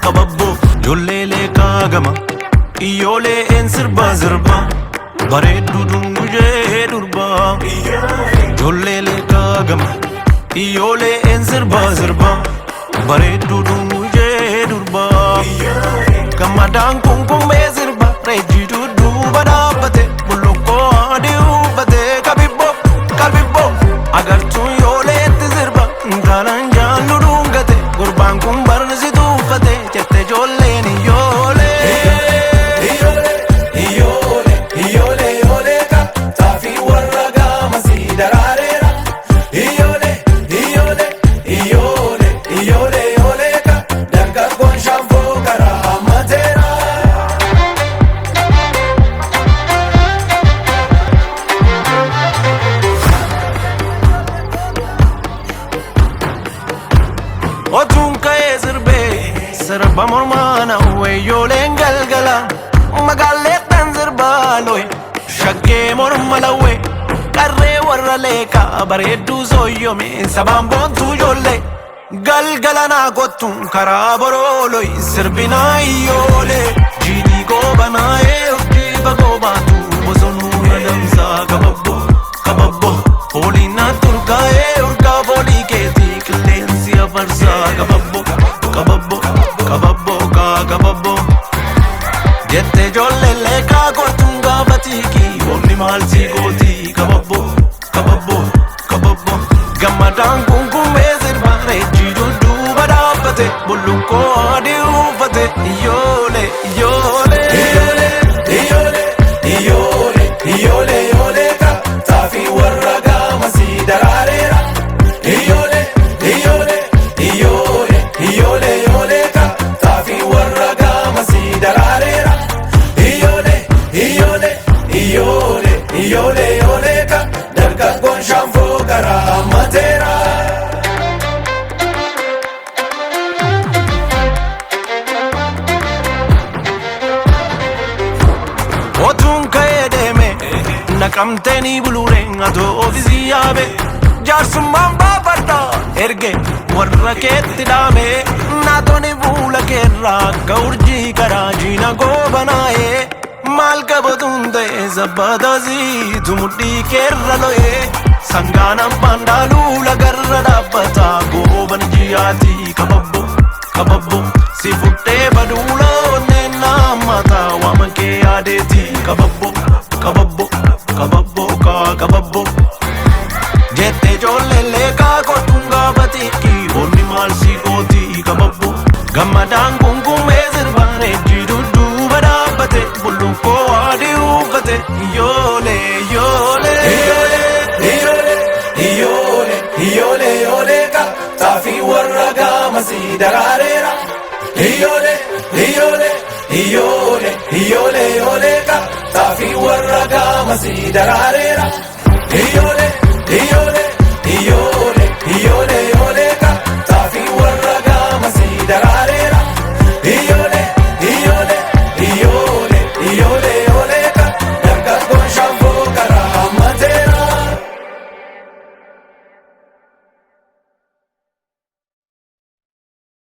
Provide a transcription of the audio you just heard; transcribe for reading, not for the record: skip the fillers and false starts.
Kababboo ijoollee leeqaa gama iyyoolee een sirba sirba bareedduu dungujee durba ijoollee leeqaa gama iyyoolee een sirba sirba bareedduu dungujee durba gammadaan kunkummee sirba reejjii dudduuba dhaabbate bullukkoo adii uffate kabibboo kabibboo agartuun yooleetti sirba intalaan jaallu dhungate gurbaan kun barsi tuuffate jette ijoolleen iyyoolee. Iyyoolee, iyyoolee, iyyoolee ka xaafii warra gaamasii daraareera. Iyyoolee, iyyoolee, iyyoolee, iyyoolee, iyyoolee ka dargaggoon shaanfoo karaa hammateera. Otuun ka'ee sirbee sirba mormaana weeyyooleen galgala magaalleettan sirbaa lo'e shaggee morma lawwe qarree warra leeqaa bareedduu sooyyome sabaan boontuu ijoollee galgala naa kottuun karaa borooloi sirbinaa iyyoolee jiidhii goobanaa'ee urjii fagoo baatu bosonuu na damsaa kababboo kababboo fooliin na turkaa'ee urgaa foolii keetii qilleensi afarsaa kababboo kababboo kababboo kaa kababboo jette ijoollee leeqaa kottuun gaafa tiikii boonni maal sii gootii kababboo kababboo kababboo gammadaan kunkummee sirba reejjii dudduuba dhaabbate bullukkoo adii uffate iyyoolee iyyoolee. Iyyoolee, iyyoolee, iyyoolee, iyyoolee, iyyoolee ka xaafii warra gaamasii daraareera. Iyyoolee, iyyoolee, iyyoolee, iyyoolee, iyyoolee ka xaafii warra gaamasii daraareera. Iyyoolee, iyyoolee, iyyoolee, iyyoolee, iyyoolee ka dargaggoon shaanfoo karaa hammateera. Otuun ka'ee deeme naqamtee ni buluureen atoo ofiisii yaabe jaarsummaan baafadha erge warra keetti dhaame naatoni fuula keerraa akka urjii karaa jiina goobanaa'ee maal qabatuun ta'e sabbatasiitu mudhii keerra lo'ee sangaan abbaan dhaaluu lagarra dhaabbataa gooban jiyaatii kababboo kababboo si fudhee baduula onneen naammataa waama kee yaadeetii kababboo kababboo kababboo kaa kababboo jette ijoollee leeqaa kottuun gaafa xiqqii boonni maal sii gootii kababboo gammadaan kunkummee sirbaan reejjii dudduuba dhaabbate bullukkoo adii uffate iyyoolee iyyoolee. Iyyoolee, iyyoolee, iyyoolee, iyyoolee, iyyoolee ka xaafii warra gaamasii daraareera. Iyyoolee, iyyoolee, iyyoolee, iyyoolee, iyyoolee ka xaafii warra gaamasii daraareera. Iyyoolee, iyyoolee.